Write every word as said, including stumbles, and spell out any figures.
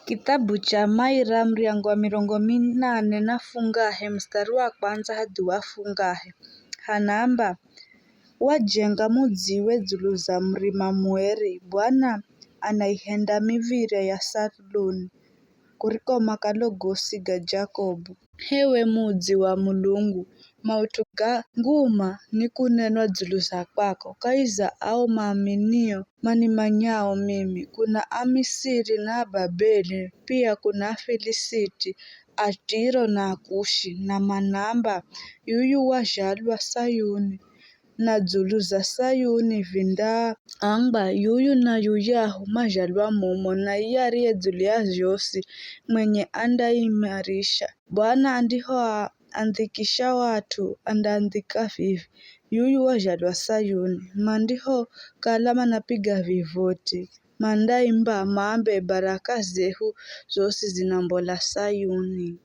Kithabu cha Maira muryango wa mirongo minane na fungahe mustari wa kwandza hadhi wa fungahe. Hanaamba, wajenga mudziwe dzulu za murima mueri, Bwana anaihenda miv̱ire ya Sarluni, kuriko makalo gosi ga Jakobu. H'ewe mudzi wa Mulungu, maut'u ga nguma nikunenwa dzulu za kwako kahi za ao maaminio manimanyao mimi, kuna Amisiri na Ababeli, pia kuna Afilisiti, Atiro na Akushi, na manaamba, yuyu wazhalwa Sayuni, na dzulu za Sayuni vindaambwa, yuyu na yuyahu mazhalwa mumo, na iye ariye dzulu ya zhosi mwenye andaimarisha. Bwana andihoandhikisha wat'u andaandhika vivi, yuyu wazhalwa Sayuni. Mandihokala manapiga vivoti, mandaimba maambe, baraka zehu zosi zinambola Sayuni.